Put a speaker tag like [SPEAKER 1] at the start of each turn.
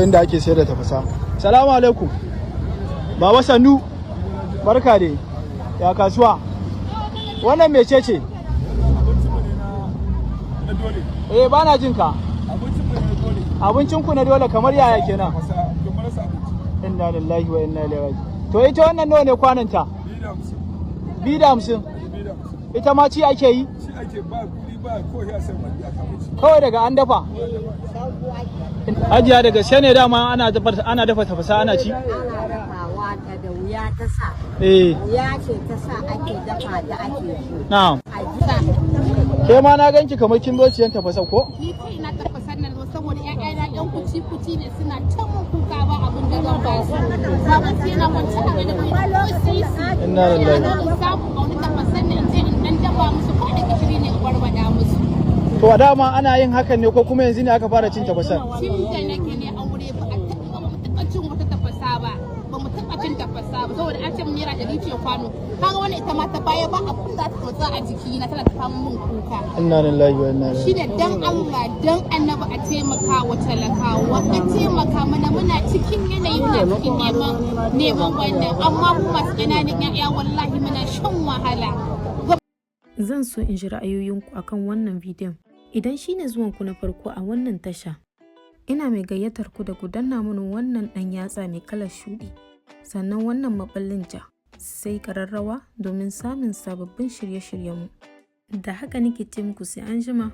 [SPEAKER 1] Inda ake sayar da tafasa. Salamu alaikum. Baba, sannu. Barka dai. Ya kasuwa? Wannan mece ce?
[SPEAKER 2] Na dole.
[SPEAKER 1] Eh, bana jin ka.
[SPEAKER 2] Abincin mu ne na dole.
[SPEAKER 1] Abincin ku na dole kamar yaya kenan?
[SPEAKER 2] Masa to marasa abinci.
[SPEAKER 1] Inna lillahi wa inna ilaihi raji'un. To, ita wannan nawa ne kwananta?
[SPEAKER 2] 250.
[SPEAKER 1] 250.
[SPEAKER 2] 250.
[SPEAKER 1] Ita ma ci ake yi?
[SPEAKER 2] Shi ake ba kuɗi ba ko ya sai magi a kawo ci.
[SPEAKER 1] Kawai daga an dafa. Hajiya, daga gaske ne dama ana dafa tafasa ana ci?
[SPEAKER 3] Ana dafawa ta da wuya ta sa. Wuya ce ta sa ake dafa ta ake ci.
[SPEAKER 1] Na'am.
[SPEAKER 3] A gida.
[SPEAKER 1] Ke ma na ganki kamar kin zo siyan tafasa ko?
[SPEAKER 4] Ni kai na tafasan nan saboda ƴaƴana ɗan kuci kuci ne, suna ta mun kuka ba abin da zan ba su. Baban su yana kwance a gado bai ko sisi.
[SPEAKER 1] Inna lillahi.
[SPEAKER 4] Ina zo in samu a wani tafasan nan, in je in dan dafa musu ko da gishiri ne, in barbada musu.
[SPEAKER 1] To, a dama ana yin hakan ne ko kuma yanzu ne aka fara cin tafasan?
[SPEAKER 4] Tun da nake ne aure ba mu taɓa cin wata tafasa ba, ba mu taɓa cin tafasa ba, saboda an ce mun ₦100 ce kwano. Kaga wani ita ma ta baya ba abin da ta motsa a jiki na, tana ta fama mun kuka.
[SPEAKER 1] Inna lillahi wa inna ilaihi.
[SPEAKER 4] Shi ne, dan Allah dan Annabi a taimaka wa talakawa, a taimaka mana. Muna cikin yanayi, muna cikin neman wannan, amma mu masu ƙananan 'ya'ya wallahi muna shan wahala.
[SPEAKER 5] Zan so in ji ra'ayoyinku akan wannan bidiyon. Idan shi ne zuwanku na farko a wannan tasha, ina mai gayyatar ku da ku danna mini wannan ɗan yatsa mai kalar shuɗi, sannan wannan maɓallin ja, sai ƙararrawa domin samun sababbin shirye-shiryenmu. Da haka nake ce muku sai an jima.